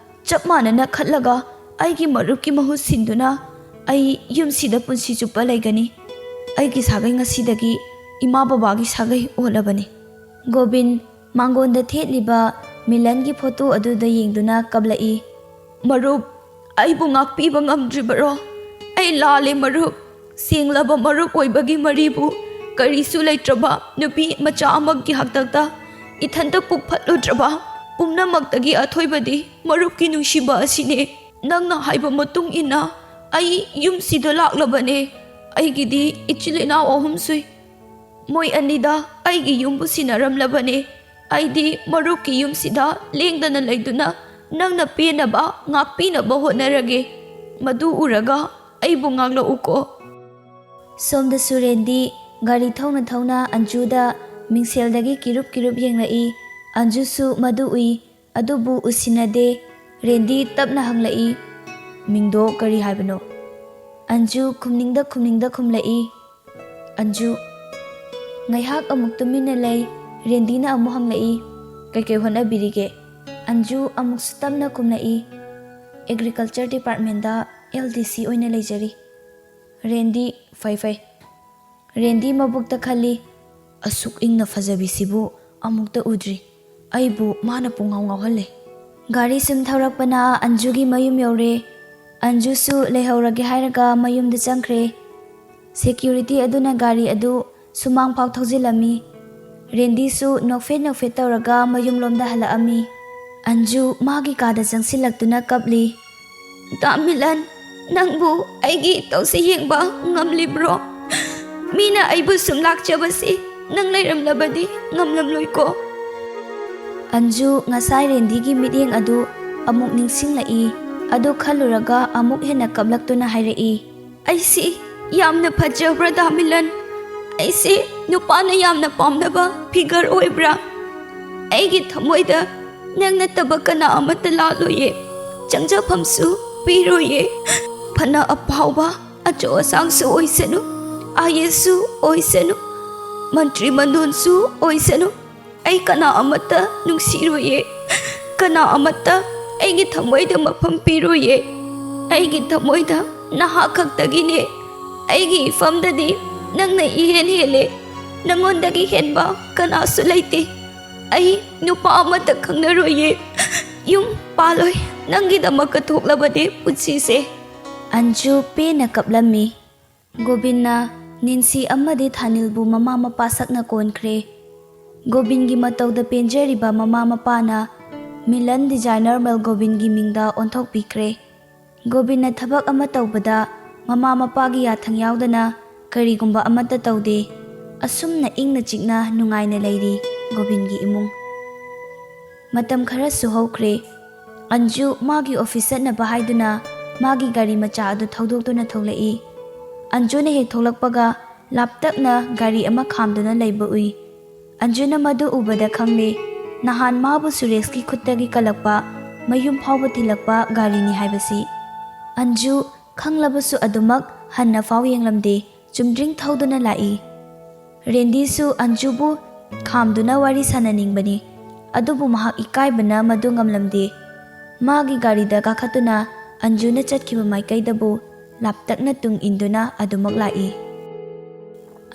ꯆꯞ ꯃꯥꯟꯅꯅ ꯈꯜꯂꯒ ꯑꯩꯒꯤ ꯃꯔꯨꯞꯀꯤ ꯃꯍꯨꯠ ꯁꯤꯟꯗꯨꯅ ꯑꯩ ꯌꯨꯝꯁꯤꯗ ꯄꯨꯟꯁꯤ ꯆꯨꯞꯄ ꯂꯩꯒꯅꯤ꯫ ꯑꯩꯒꯤ ꯁꯥꯒꯩ ꯉꯁꯤꯗꯒꯤ ꯏꯃꯥ ꯕꯕꯥꯒꯤ ꯁꯥꯒꯩ ꯑꯣꯜꯂꯕꯅꯤ꯫ ꯒꯣꯕꯤꯟ ꯃꯥꯡꯒꯣꯟꯗ ꯊꯦꯠꯂꯤꯕ ꯃꯤꯂꯟꯒꯤ ꯐꯣꯇꯣ ꯑꯗꯨꯗ ꯌꯦꯡꯗꯨꯅ ꯀꯞꯂꯛꯏ꯫ ꯃꯔꯨꯞ, ꯑꯩꯕꯨ ꯉꯥꯛꯄꯤꯕ ꯉꯝꯗ꯭ꯔꯤꯕꯔꯣ? ꯑꯩ ꯂꯥꯜꯂꯦ ꯃꯔꯨꯞ꯫ ꯁꯦꯡꯂꯕ ꯃꯔꯨꯞ ꯑꯣꯏꯕꯒꯤ ꯃꯔꯤꯕꯨ ꯀꯔꯤꯁꯨ ꯂꯩꯇ꯭ꯔꯕ ꯅꯨꯄꯤ ꯃꯆꯥ ꯑꯃꯒꯤ ꯍꯥꯛꯇꯛꯇ ꯏꯊꯟꯇ ꯄꯨꯛ ꯐꯠꯂꯨꯗ꯭ꯔꯕ ꯄꯨꯝꯅꯃꯛꯇꯒꯤ ꯑꯊꯣꯏꯕꯗꯤ ꯃꯔꯨꯞꯀꯤ ꯅꯨꯡꯁꯤꯕ ꯑꯁꯤꯅꯦ꯫ ꯅꯪꯅ ꯍꯥꯏꯕ ꯃꯇꯨꯡ ꯏꯟꯅ ꯑꯩ ꯌꯨꯝꯁꯤꯗ ꯂꯥꯛꯂꯕꯅꯦ꯫ ꯑꯩꯒꯤꯗꯤ ꯏꯆꯤꯜ ꯏꯅꯥꯎ ꯑꯍꯨꯝ ꯁꯨꯏ꯫ ꯃꯣꯏ ꯑꯅꯤꯗ ꯑꯩꯒꯤ ꯌꯨꯝꯕꯨ ꯁꯤꯟꯅꯔꯝꯂꯕꯅꯦ꯫ ꯑꯩꯗꯤ ꯃꯔꯨꯞꯀꯤ ꯌꯨꯝꯁꯤꯗ ꯂꯦꯡꯗꯅ ꯂꯩꯗꯨꯅ ꯅꯪꯅ ꯄꯦꯟꯅꯕ ꯉꯥꯛꯄꯤꯅꯕ ꯍꯣꯠꯅꯔꯒꯦ꯫ ꯃꯗꯨ ꯎꯔꯒ ꯑꯩꯕꯨ ꯉꯥꯛꯂꯛꯎꯀꯣ꯫ ꯁꯣꯝꯗꯁꯨ ꯔꯦꯟꯗꯤ ꯒꯥꯔꯤ ꯊꯧꯅ ꯊꯧꯅ ꯑꯟꯖꯨꯗ ꯃꯤꯡꯁꯦꯜꯗꯒꯤ ꯀꯤꯔꯨꯞ ꯀꯤꯔꯨꯞ ꯌꯦꯡꯂꯛꯏ꯫ ꯑꯟꯖꯨꯁꯨ ꯃꯗꯨ ꯎꯏ, ꯑꯗꯨꯕꯨ ꯎꯁꯤꯟꯅꯗꯦ꯫ ꯔꯦꯟꯗꯤ ꯇꯞꯅ ꯍꯪꯂꯛꯏ, "ꯃꯤꯡꯗꯣ ꯀꯔꯤ ꯍꯥꯏꯕꯅꯣ?" ꯑꯟꯖꯨ ꯈꯨꯝꯅꯤꯡꯗ ꯈꯨꯝꯅꯤꯡꯗ ꯈꯨꯝꯂꯛꯏ꯫ ꯑꯟꯖꯨ꯫ ꯉꯥꯏꯍꯥꯛ ꯑꯃꯨꯛ ꯇꯨꯃꯤꯟꯅ ꯂꯩ꯫ ꯔꯦꯟꯗꯤꯅ ꯑꯃꯨꯛ ꯍꯪꯂꯛꯏ, "ꯀꯩꯀꯩ ꯍꯣꯠꯅꯕꯤꯔꯤꯒꯦ?" ꯑꯟꯖꯨ ꯑꯃꯨꯛꯁꯨ ꯇꯞꯅ ꯈꯨꯝꯂꯛꯏ, "ꯑꯦꯒ꯭ꯔꯤꯀꯜꯆꯔ ꯗꯤꯄꯥꯔꯠꯃꯦꯟꯗ ꯑꯦꯜ ꯗꯤ ꯁꯤ ꯑꯣꯏꯅ ꯂꯩꯖꯔꯤ꯫" ꯔꯦꯟꯗꯤ꯫ "ꯐꯩ, ꯐꯩ꯫" ꯔꯦꯟꯗꯤ ꯃꯕꯨꯛꯇ ꯈꯜꯂꯤ, "ꯑꯁꯨꯛ ꯏꯪꯅ ꯐꯖꯕꯤꯁꯤꯕꯨ ꯑꯃꯨꯛꯇ ꯎꯗ꯭ꯔꯤ꯫ ꯑꯩꯕꯨ ꯃꯥꯅ ꯄꯨꯡꯉꯥꯎ ꯉꯥꯎꯍꯜꯂꯦ꯫" ꯒꯥꯔꯤ ꯁꯨꯝ ꯊꯧꯔꯛꯄꯅ ꯑꯟꯖꯨꯒꯤ ꯃꯌꯨꯝ ꯌꯧꯔꯦ꯫ ꯑꯟꯖꯨꯁꯨ ꯂꯩꯍꯧꯔꯒꯦ ꯍꯥꯏꯔꯒ ꯃꯌꯨꯝꯗ ꯆꯪꯈ꯭ꯔꯦ꯫ ꯁꯦꯀ꯭ꯌꯨꯔꯤꯇꯤ ꯑꯗꯨꯅ ꯒꯥꯔꯤ ꯑꯗꯨ ꯁꯨꯃꯥꯡ ꯐꯥꯎ ꯊꯧꯖꯤꯜꯂꯝꯃꯤ꯫ ꯔꯦꯟꯗꯤꯁꯨ ꯅꯣꯛꯐꯦꯠ ꯅꯣꯛꯐꯦꯠ ꯇꯧꯔꯒ ꯃꯌꯨꯝꯂꯣꯝꯗ ꯍꯜꯂꯛꯑꯝꯃꯤ꯫ ꯑꯟꯖꯨ ꯃꯥꯒꯤ ꯀꯥꯗ ꯆꯪꯁꯤꯜꯂꯛꯇꯨꯅ ꯀꯞꯂꯤ꯫ "ꯗꯥ ꯃꯤꯂꯟ, ꯅꯪꯕꯨ ꯑꯩꯒꯤ ꯏꯇꯧꯁꯤ ꯌꯦꯡꯕ ꯉꯝꯂꯤꯕ꯭ꯔꯣ? ꯃꯤꯅ ꯑꯩꯕꯨ ꯁꯨꯝ ꯂꯥꯛꯆꯕꯁꯤ ꯅꯪ ꯂꯩꯔꯝꯂꯕꯗꯤ ꯉꯝꯂꯝꯂꯣꯏꯀꯣ꯫" ꯑꯟꯖꯨ ꯉꯁꯥꯏ ꯔꯦꯟꯗꯤꯒꯤ ꯃꯤꯠꯌꯦꯡ ꯑꯗꯨ ꯑꯃꯨꯛ ꯅꯤꯡꯁꯤꯡꯂꯛꯏ꯫ ꯑꯗꯨ ꯈꯜꯂꯨꯔꯒ ꯑꯃꯨꯛ ꯍꯦꯟꯅ ꯀꯞꯂꯛꯇꯨꯅ ꯍꯥꯏꯔꯛꯏ, "ꯑꯩꯁꯤ ꯌꯥꯝꯅ ꯐꯖꯕ꯭ꯔꯥ, ꯗꯥ ꯃꯤꯂꯟ? ꯑꯩꯁꯤ ꯅꯨꯄꯥꯅ ꯌꯥꯝꯅ ꯄꯥꯝꯅꯕ ꯐꯤꯒꯔ ꯑꯣꯏꯕ꯭ꯔꯥ? ꯑꯩꯒꯤ ꯊꯃꯣꯏꯗ ꯅꯪ ꯅꯠꯇꯕ ꯀꯅꯥ ꯑꯃꯠꯇ ꯂꯥꯛꯂꯣꯏꯌꯦ꯫ ꯆꯪꯖꯐꯝꯁꯨ ꯄꯤꯔꯣꯏꯌꯦ꯫ ꯐꯅ ꯑꯐꯥꯎꯕ ꯑꯆꯧ ꯑꯁꯥꯡꯁꯨ ꯑꯣꯏꯁꯅꯨ, ꯑꯥꯏ ꯑꯦꯁꯁꯨ ꯑꯣꯏꯁꯅꯨ, ꯃꯟꯇ꯭ꯔꯤ ꯃꯟꯗꯣꯟꯁꯨ ꯑꯣꯏꯁꯅꯨ, ꯑꯩ ꯀꯅꯥ ꯑꯃꯠꯇ ꯅꯨꯡꯁꯤꯔꯣꯏꯌꯦ꯫ ꯀꯅꯥ ꯑꯃꯠꯇ ꯑꯩꯒꯤ ꯊꯃꯣꯏꯗ ꯃꯐꯝ ꯄꯤꯔꯣꯏꯌꯦ꯫ ꯑꯩꯒꯤ ꯊꯃꯣꯏꯗ ꯅꯍꯥꯛ ꯈꯛꯇꯒꯤꯅꯦ꯫ ꯑꯩꯒꯤ ꯏꯐꯝꯗꯗꯤ ꯅꯪꯅ ꯏꯍꯦꯟ ꯍꯦꯜꯂꯦ꯫ ꯅꯪꯉꯣꯟꯗꯒꯤ ꯍꯦꯟꯕ ꯀꯅꯥꯁꯨ ꯂꯩꯇꯦ꯫ ꯑꯩ ꯅꯨꯄꯥ ꯑꯃꯠꯇ ꯈꯪꯅꯔꯣꯏꯌꯦ꯫ ꯌꯨꯝ ꯄꯥꯜꯂꯣꯏ꯫ ꯅꯪꯒꯤꯗꯃꯛ ꯀꯠꯊꯣꯛꯂꯕꯅꯦ ꯄꯨꯟꯁꯤꯁꯦ꯫" ꯑꯟꯖꯨ ꯄꯦꯟꯅ ꯀꯞꯂꯝꯃꯤ꯫ ꯒꯣꯕꯤꯟꯅ ꯅꯤꯟꯁꯤ ꯑꯃꯗꯤ ꯊꯥꯅꯤꯜꯕꯨ ꯃꯃꯥ ꯃꯄꯥ ꯁꯛꯅ ꯀꯣꯟꯈ꯭ꯔꯦ꯫ ꯒꯣꯕꯤꯟꯒꯤ ꯃꯇꯧꯗ ꯄꯦꯟꯖꯔꯤꯕ ꯃꯃꯥ ꯃꯄꯥꯅ ꯃꯤꯂꯟ ꯗꯤꯖꯥꯏꯅꯔ ꯃꯦꯜ ꯒꯣꯕꯤꯟꯒꯤ ꯃꯤꯡꯗ ꯑꯣꯟꯊꯣꯛꯄꯤꯈ꯭ꯔꯦ꯫ ꯒꯣꯕꯤꯟꯅ ꯊꯕꯛ ꯑꯃ ꯇꯧꯕꯗ ꯃꯃꯥ ꯃꯄꯥꯒꯤ ꯌꯥꯊꯪ ꯌꯥꯎꯗꯅ ꯀꯔꯤꯒꯨꯝꯕ ꯑꯃꯠꯇ ꯇꯧꯗꯦ꯫ ꯑꯁꯨꯝꯅ ꯏꯪꯅ ꯆꯤꯛꯅ ꯅꯨꯡꯉꯥꯏꯅ ꯂꯩꯔꯤ ꯒꯣꯕꯤꯟꯒꯤ ꯏꯃꯨꯡ꯫ ꯃꯇꯝ ꯈꯔꯁꯨ ꯍꯧꯈ꯭ꯔꯦ꯫ ꯑꯟꯖꯨ ꯃꯥꯒꯤ ꯑꯣꯐꯤꯁ ꯆꯠꯅꯕ ꯍꯥꯏꯗꯨꯅ ꯃꯥꯒꯤ ꯒꯥꯔꯤ ꯃꯆꯥ ꯑꯗꯨ ꯊꯧꯗꯣꯛꯇꯨꯅ ꯊꯣꯛꯂꯛꯏ꯫ ꯑꯟꯖꯨꯅ ꯍꯦꯛ ꯊꯣꯛꯂꯛꯄꯒ ꯂꯥꯞꯇꯛꯅ ꯒꯥꯔꯤ ꯑꯃ ꯈꯥꯝꯗꯨꯅ ꯂꯩꯕ ꯎꯏ꯫ ꯑꯟꯖꯨꯅ ꯃꯗꯨ ꯎꯕꯗ ꯈꯪꯂꯦ, ꯅꯍꯥꯟ ꯃꯥꯕꯨ ꯁꯨꯔꯦꯁꯀꯤ ꯈꯨꯠꯇꯒꯤ ꯀꯜꯂꯛꯄ, ꯃꯌꯨꯝ ꯐꯥꯎꯕ ꯊꯤꯜꯂꯛꯄ ꯒꯥꯔꯤꯅꯤ ꯍꯥꯏꯕꯁꯤ꯫ ꯑꯟꯖꯨ ꯈꯪꯂꯕꯁꯨ ꯑꯗꯨꯃꯛ ꯍꯟꯅ ꯐꯥꯎ ꯌꯦꯡꯂꯝꯗꯦ, ꯆꯨꯝꯗ꯭ꯔꯤꯡ ꯊꯧꯗꯨꯅ ꯂꯥꯛꯏ꯫ ꯔꯦꯟꯗꯤꯁꯨ ꯑꯟꯖꯨꯕꯨ ꯈꯥꯝꯗꯨꯅ ꯋꯥꯔꯤ ꯁꯥꯟꯅꯅꯤꯡꯕꯅꯤ, ꯑꯗꯨꯕꯨ ꯃꯍꯥꯛ ꯏꯀꯥꯏꯕꯅ ꯃꯗꯨ ꯉꯝꯂꯝꯗꯦ꯫ ꯃꯥꯒꯤ ꯒꯥꯔꯤꯗ ꯀꯥꯈꯠꯇꯨꯅ ꯑꯟꯖꯨꯅ ꯆꯠꯈꯤꯕ ꯃꯥꯏꯀꯩꯗꯕꯨ ꯂꯥꯞꯇꯛꯅ ꯇꯨꯡ ꯏꯟꯗꯨꯅ ꯑꯗꯨꯃꯛ ꯂꯥꯛꯏ꯫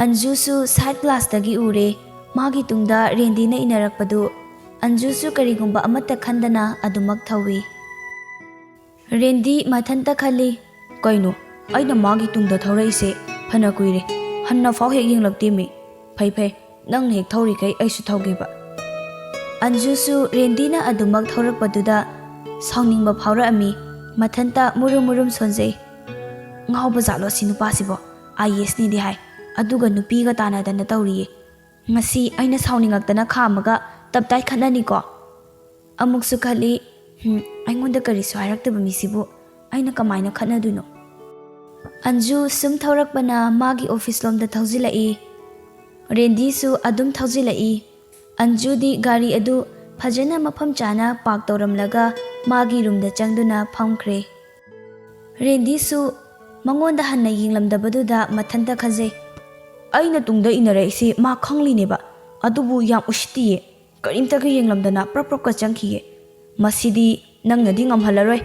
ꯑꯟꯖꯨꯁꯨ ꯁꯥꯏꯠ ꯒ꯭ꯂꯥꯁꯇꯒꯤ ꯎꯔꯦ, ꯃꯥꯒꯤ ꯇꯨꯡꯗ ꯔꯦꯟꯗꯤꯅ ꯏꯟꯅꯔꯛꯄꯗꯨ꯫ ꯑꯟꯖꯨꯁꯨ ꯀꯔꯤꯒꯨꯝꯕ ꯑꯃꯠꯇ ꯈꯟꯗꯅ ꯑꯗꯨꯃꯛ ꯊꯧꯏ꯫ ꯔꯦꯟꯗꯤ ꯃꯊꯟꯇ ꯈꯜꯂꯤ, "ꯀꯩꯅꯣ, ꯑꯩꯅ ꯃꯥꯒꯤ ꯇꯨꯡꯗ ꯊꯧꯔꯛꯏꯁꯦ ꯐꯅ ꯀꯨꯏꯔꯦ, ꯍꯟꯅ ꯐꯥꯎ ꯍꯦꯛ ꯌꯦꯡꯂꯛꯇꯦꯃꯤ꯫ ꯐꯩ ꯐꯩ, ꯅꯪꯅ ꯍꯦꯛ ꯊꯧꯔꯤꯈꯩ ꯑꯩꯁꯨ ꯊꯧꯒꯦꯕ꯫" ꯑꯟꯖꯨꯁꯨ ꯔꯦꯟꯗꯤꯅ ꯑꯗꯨꯃꯛ ꯊꯧꯔꯛꯄꯗꯨꯗ ꯁꯥꯎꯅꯤꯡꯕ ꯐꯥꯎꯔꯛꯑꯝꯃꯤ꯫ ꯃꯊꯟꯇ ꯃꯨꯔꯨꯝ ꯃꯨꯔꯨꯝ ꯁꯣꯟꯖꯩ꯫ "ꯉꯥꯎꯕ ꯖꯥꯠꯂꯣ ꯁꯤ ꯅꯨꯄꯥꯁꯤꯕꯣ? ꯑꯥꯏ ꯑꯦꯁꯅꯤꯗꯤ ꯍꯥꯏ, ꯑꯗꯨꯒ ꯅꯨꯄꯤꯒ ꯇꯥꯟꯅꯗꯅ ꯇꯧꯔꯤꯌꯦ꯫ ꯉꯁꯤ ꯑꯩꯅ ꯁꯥꯎꯅꯤꯡꯉꯛꯇꯅ ꯈꯥꯝꯃꯒ ꯇꯞꯇꯥꯏ ꯈꯠꯅꯅꯤꯀꯣ?" ꯑꯃꯨꯛꯁꯨ ꯈꯜꯂꯤ, "ꯍꯝ, ꯑꯩꯉꯣꯟꯗ ꯀꯔꯤꯁꯨ ꯍꯥꯏꯔꯛꯇꯕ ꯃꯤꯁꯤꯕꯨ ꯑꯩꯅ ꯀꯃꯥꯏꯅ ꯈꯠꯅꯗꯣꯏꯅꯣ?" ꯑꯟꯖꯨ ꯁꯨꯝ ꯊꯧꯔꯛꯄꯅ ꯃꯥꯒꯤ ꯑꯣꯐꯤꯁ ꯂꯣꯝꯗ ꯊꯧꯖꯤꯜꯂꯛꯏ꯫ ꯔꯦꯟꯗꯤꯁꯨ ꯑꯗꯨꯝ ꯊꯧꯖꯤꯜꯂꯛꯏ꯫ ꯑꯟꯖꯨꯗꯤ ꯒꯥꯔꯤ ꯑꯗꯨ ꯐꯖꯅ ꯃꯐꯝ ꯆꯥꯅ ꯄꯥꯔꯛ ꯇꯧꯔꯝꯂꯒ ꯃꯥꯒꯤ ꯔꯨꯝꯗ ꯆꯪꯗꯨꯅ ꯐꯝꯈ꯭ꯔꯦ꯫ ꯔꯦꯟꯗꯤꯁꯨ ꯃꯉꯣꯟꯗ ꯍꯟꯅ ꯌꯦꯡꯂꯝꯗꯕꯗꯨꯗ ꯃꯊꯟꯇ ꯈꯟꯖꯩ, "ꯑꯩꯅ ꯇꯨꯡꯗ ꯏꯟꯅꯔꯛꯏꯁꯤ ꯃꯥ ꯈꯪꯂꯤꯅꯦꯕ, ꯑꯗꯨꯕꯨ ꯌꯥꯝ ꯎꯁꯤꯠꯇꯤꯌꯦ꯫ ꯀꯔꯤꯝꯇꯒ ꯌꯦꯡꯂꯝꯗꯅ ꯄ꯭ꯔꯞ ꯄ꯭ꯔꯞꯀ ꯆꯪꯈꯤꯌꯦ꯫ ꯃꯁꯤꯗꯤ ꯅꯪꯅꯗꯤ ꯉꯝꯍꯜꯂꯔꯣꯏ꯫"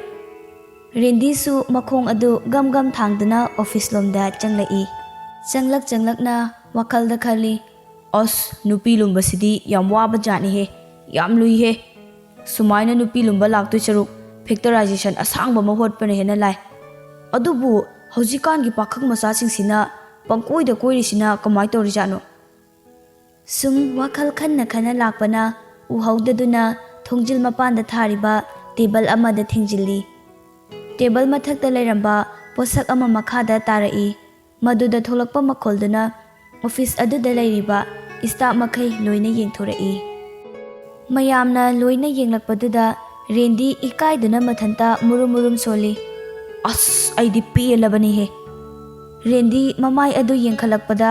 ꯔꯦꯟꯗꯤꯁꯨ ꯃꯈꯣꯡ ꯑꯗꯨ ꯒꯝ ꯒꯝ ꯊꯥꯡꯗꯨꯅ ꯑꯣꯐꯤꯁ ꯂꯣꯝꯗ ꯆꯪꯂꯛꯏ꯫ ꯆꯪꯂꯛ ꯆꯪꯂꯛꯅ ꯋꯥꯈꯜꯗ ꯈꯜꯂꯤ, "ꯑꯁ, ꯅꯨꯄꯤ ꯂꯨꯝꯕꯁꯤꯗꯤ ꯌꯥꯝ ꯋꯥꯕ ꯖꯥꯠꯅꯤꯍꯦ, ꯌꯥꯝ ꯂꯨꯏꯍꯦ꯫ ꯁꯨꯃꯥꯏꯅ ꯅꯨꯄꯤ ꯂꯨꯝꯕ ꯂꯥꯛꯇꯣꯏ ꯁꯔꯨꯛ ꯐꯦꯛꯇꯔꯥꯏꯖꯦꯁꯟ ꯑꯁꯥꯡꯕ ꯑꯃ ꯍꯣꯠꯄꯅ ꯍꯦꯟꯅ ꯂꯥꯏ꯫ ꯑꯗꯨꯕꯨ ꯍꯧꯖꯤꯛꯀꯥꯟꯒꯤ ꯄꯥꯈꯪ ꯃꯆꯥꯁꯤꯡꯁꯤꯅ ꯄꯪꯀꯣꯏꯗ ꯀꯣꯏꯔꯤꯁꯤꯅ ꯀꯃꯥꯏ ꯇꯧꯔꯤꯖꯥꯠꯅꯣ?" ꯁꯨꯝ ꯋꯥꯈꯜ ꯈꯟꯅ ꯈꯟꯅ ꯂꯥꯛꯄꯅ ꯎꯍꯧꯗꯗꯨꯅ ꯊꯣꯡꯖꯤꯜ ꯃꯄꯥꯟꯗ ꯊꯥꯔꯤꯕ ꯇꯦꯕꯜ ꯑꯃꯗ ꯊꯦꯡꯖꯤꯜꯂꯤ꯫ ꯇꯦꯕꯜ ꯃꯊꯛꯇ ꯂꯩꯔꯝꯕ ꯄꯣꯠꯁꯛ ꯑꯃ ꯃꯈꯥꯗ ꯇꯥꯔꯛꯏ꯫ ꯃꯗꯨꯗ ꯊꯣꯛꯂꯛꯄ ꯃꯈꯣꯜꯗꯨꯅ ꯑꯣꯐꯤꯁ ꯑꯗꯨꯗ ꯂꯩꯔꯤꯕ ꯏꯁꯇꯥꯐ ꯃꯈꯩ ꯂꯣꯏꯅ ꯌꯦꯡꯊꯣꯔꯛꯏ꯫ ꯃꯌꯥꯝꯅ ꯂꯣꯏꯅ ꯌꯦꯡꯂꯛꯄꯗꯨꯗ ꯔꯦꯟꯗꯤ ꯏꯀꯥꯏꯗꯨꯅ ꯃꯊꯟꯇ ꯃꯨꯔꯨꯝ ꯃꯨꯔꯨꯝ ꯁꯣꯜꯂꯤ꯫ "ꯑꯁ, ꯑꯩꯗꯤ ꯄꯦꯜꯂꯕꯅꯤꯍꯦ!" ꯔꯦꯟꯗꯤ ꯃꯃꯥꯏ ꯑꯗꯨ ꯌꯦꯡꯈꯠꯂꯛꯄꯗ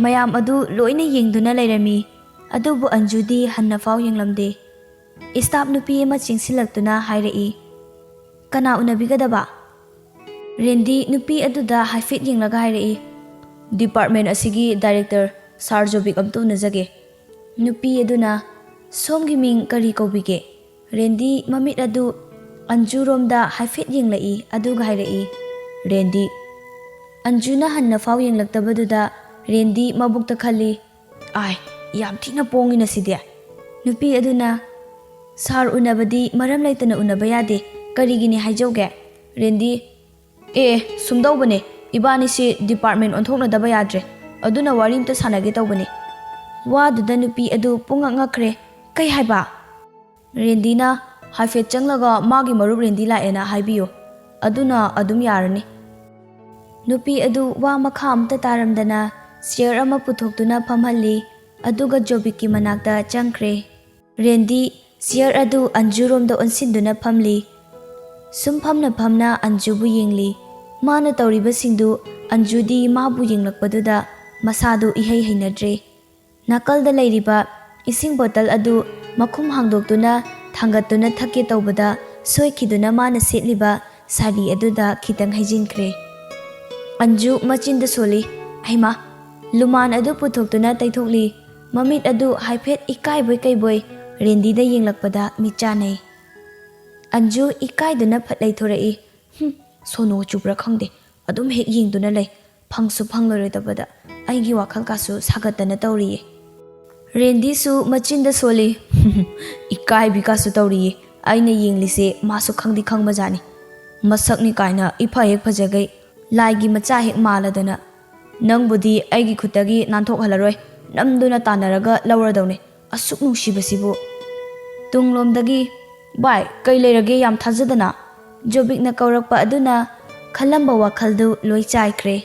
ꯃꯌꯥꯝ ꯑꯗꯨ ꯂꯣꯏꯅ ꯌꯦꯡꯗꯨꯅ ꯂꯩꯔꯝꯃꯤ꯫ ꯑꯗꯨꯕꯨ ꯑꯟꯖꯨꯗꯤ ꯍꯟꯅꯐꯥꯎ ꯌꯦꯡꯂꯝꯗꯦ꯫ ꯏꯁꯇꯥꯐ ꯅꯨꯄꯤ ꯑꯃ ꯆꯦꯟꯁꯤꯜꯂꯛꯇꯨꯅ ꯍꯥꯏꯔꯛꯏ, "ꯀꯅꯥ ꯎꯅꯕꯤꯒꯗꯕ?" ꯔꯦꯟꯗꯤ ꯅꯨꯄꯤ ꯑꯗꯨꯗ ꯍꯥꯏꯐꯦꯠ ꯌꯦꯡꯂꯒ ꯍꯥꯏꯔꯛꯏ, "ꯗꯤꯄꯥꯔꯠꯃꯦꯟ ꯑꯁꯤꯒꯤ ꯗꯥꯏꯔꯦꯛꯇꯔ ꯁꯥꯔ ꯖꯣꯕꯤꯛ ꯑꯝꯇ ꯎꯅꯖꯒꯦ꯫" ꯅꯨꯄꯤ ꯑꯗꯨꯅ, "ꯁꯣꯝꯒꯤ ꯃꯤꯡ ꯀꯔꯤ ꯀꯧꯕꯤꯒꯦ?" ꯔꯦꯟꯗꯤ ꯃꯃꯤꯠ ꯑꯗꯨ ꯑꯟꯖꯨꯔꯣꯝꯗ ꯍꯥꯏꯐꯦꯠ ꯌꯦꯡꯂꯛꯏ, ꯑꯗꯨꯒ ꯍꯥꯏꯔꯛꯏ, "ꯔꯦꯟꯗꯤ꯫" ꯑꯟꯖꯨꯅ ꯍꯟꯅꯐꯥꯎ ꯌꯦꯡꯂꯛꯇꯕꯗꯨꯗ ꯔꯦꯟꯗꯤ ꯃꯕꯨꯛꯇ ꯈꯜꯂꯤ, "ꯑꯥꯏ, ꯌꯥꯝ ꯊꯤꯅ ꯄꯣꯡꯉꯤꯅ ꯁꯤꯗꯤ꯫" ꯅꯨꯄꯤ ꯑꯗꯨꯅ, "ꯁꯥꯔ ꯎꯅꯕꯗꯤ ꯃꯔꯝ ꯂꯩꯇꯅ ꯎꯅꯕ ꯌꯥꯗꯦ꯫ ꯀꯔꯤꯒꯤꯅꯤ ꯍꯥꯏꯖꯧꯒꯦ?" ꯔꯦꯟꯗꯤ, "ꯑꯦ, ꯁꯨꯝꯗꯧꯕꯅꯦ, ꯏꯕꯥꯅꯤꯁꯤ ꯗꯤꯄꯥꯔꯠꯃꯦꯟ ꯑꯣꯟꯊꯣꯛꯅꯗꯕ ꯌꯥꯗ꯭ꯔꯦ, ꯑꯗꯨꯅ ꯋꯥꯔꯤ ꯑꯝꯇ ꯁꯥꯟꯅꯒꯦ ꯇꯧꯕꯅꯦ꯫" ꯋꯥꯗꯨꯗ ꯅꯨꯄꯤ ꯑꯗꯨ ꯄꯨꯡꯉꯛ ꯉꯛꯈ꯭ꯔꯦ꯫ "ꯀꯩ ꯍꯥꯏꯕ?" ꯔꯦꯟꯗꯤꯅ, "ꯍꯥꯏꯐꯦꯠ ꯆꯪꯂꯒ ꯃꯥꯒꯤ ꯃꯔꯨꯞ ꯔꯦꯟꯗꯤ ꯂꯥꯛꯑꯦꯅ ꯍꯥꯏꯕꯤꯌꯨ, ꯑꯗꯨꯅ ꯑꯗꯨꯝ ꯌꯥꯔꯅꯤ꯫" ꯅꯨꯄꯤ ꯑꯗꯨ ꯋꯥ ꯃꯈꯥ ꯑꯝꯇ ꯇꯥꯔꯝꯗꯅ ꯆꯤꯌꯔ ꯑꯃ ꯄꯨꯊꯣꯛꯇꯨꯅ ꯐꯝꯍꯜꯂꯤ, ꯑꯗꯨꯒ ꯖꯣꯕꯤꯛꯀꯤ ꯃꯅꯥꯛꯇ ꯆꯪꯈ꯭ꯔꯦ꯫ ꯔꯦꯟꯗꯤ ꯆꯤꯌꯔ ꯑꯗꯨ ꯑꯟꯖꯨꯔꯣꯝꯗ ꯑꯣꯟꯁꯤꯟꯗꯨꯅ ꯐꯝꯂꯤ꯫ ꯁꯨꯝ ꯐꯝꯅ ꯐꯝꯅ ꯑꯟꯖꯨꯕꯨ ꯌꯦꯡꯂꯤ꯫ ꯃꯥꯅ ꯇꯧꯔꯤꯕꯁꯤꯡꯗꯨ ꯑꯟꯖꯨꯗꯤ ꯃꯥꯕꯨ ꯌꯦꯡꯂꯛꯄꯗꯨꯗ ꯃꯁꯥꯗꯨ ꯏꯍꯩ ꯍꯩꯅꯗ꯭ꯔꯦ꯫ ꯅꯥꯀꯜꯗ ꯂꯩꯔꯤꯕ ꯏꯁꯤꯡ ꯕꯣꯇꯜ ꯑꯗꯨ ꯃꯈꯨꯝ ꯍꯥꯡꯗꯣꯛꯇꯨꯅ ꯊꯥꯡꯒꯠꯇꯨꯅ ꯊꯛꯀꯦ ꯇꯧꯕꯗ ꯁꯣꯏꯈꯤꯗꯨꯅ ꯃꯥꯅ ꯁꯦꯠꯂꯤꯕ ꯁꯥꯔꯤ ꯑꯗꯨꯗ ꯈꯤꯇꯪ ꯍꯩꯖꯤꯟꯈ꯭ꯔꯦ꯫ ꯑꯟꯖꯨ ꯃꯆꯤꯟꯗ ꯁꯣꯜꯂꯤ, "ꯍꯩꯃꯥ!" ꯂꯨꯃꯥꯟ ꯑꯗꯨ ꯄꯨꯊꯣꯛꯇꯨꯅ ꯇꯩꯊꯣꯛꯂꯤ꯫ ꯃꯃꯤꯠ ꯑꯗꯨ ꯍꯥꯏꯐꯦꯠ ꯏꯀꯥꯏꯕꯣꯏ ꯀꯩꯕꯣꯏ ꯔꯦꯟꯗꯤꯗ ꯌꯦꯡꯂꯛꯄꯗ ꯃꯤꯠ ꯆꯥꯟꯅꯩ꯫ ꯑꯟꯖꯨ ꯏꯀꯥꯏꯗꯨꯅ ꯐꯠ ꯂꯩꯊꯣꯔꯛꯏ꯫ "ꯍꯨꯝ, ꯁꯣꯅꯣ ꯆꯨꯕ꯭ꯔꯥ ꯈꯪꯗꯦ, ꯑꯗꯨꯝ ꯍꯦꯛ ꯌꯦꯡꯗꯨꯅ ꯂꯩ꯫ ꯐꯪꯁꯨ ꯐꯪꯂꯔꯣꯏꯗꯕꯗ ꯑꯩꯒꯤ ꯋꯥꯈꯜ ꯀꯥꯁꯨ ꯁꯥꯒꯠꯇꯅ ꯇꯧꯔꯤꯌꯦ꯫" ꯔꯦꯟꯗꯤꯁꯨ ꯃꯆꯤꯟꯗ ꯁꯣꯜꯂꯤ, "ꯏꯀꯥꯏꯕꯤ ꯀꯥꯁꯨ ꯇꯧꯔꯤꯌꯦ꯫ ꯑꯩꯅ ꯌꯦꯡꯂꯤꯁꯦ ꯃꯥꯁꯨ ꯈꯪꯗꯤ ꯈꯪꯕꯖꯥꯠꯅꯤ꯫ ꯃꯁꯛꯅꯤ ꯀꯥꯏꯅ ꯏꯐ ꯍꯦꯛ ꯐꯖꯈꯩ ꯂꯥꯏꯒꯤ ꯃꯆꯥ ꯍꯦꯛ ꯃꯥꯜꯂꯗꯅ꯫ ꯅꯪꯕꯨꯗꯤ ꯑꯩꯒꯤ ꯈꯨꯠꯇꯒꯤ ꯅꯥꯟꯊꯣꯛꯍꯜꯂꯔꯣꯏ, ꯅꯝꯗꯨꯅ ꯇꯥꯟꯅꯔꯒ ꯂꯧꯔꯗꯧꯅꯦ꯫ ꯑꯁꯨꯛ ꯅꯨꯡꯁꯤꯕꯁꯤꯕꯨ꯫" ꯇꯨꯡꯂꯣꯝꯗꯒꯤ, "ꯚꯥꯏ, ꯀꯩ ꯂꯩꯔꯒꯦ ꯌꯥꯝ ꯊꯥꯖꯗꯅ?" ꯖꯣꯕꯤꯛꯅ ꯀꯧꯔꯛꯄ ꯑꯗꯨꯅ ꯈꯜꯂꯝꯕ ꯋꯥꯈꯜꯗꯨ ꯂꯣꯏ ꯆꯥꯏꯈ꯭ꯔꯦ꯫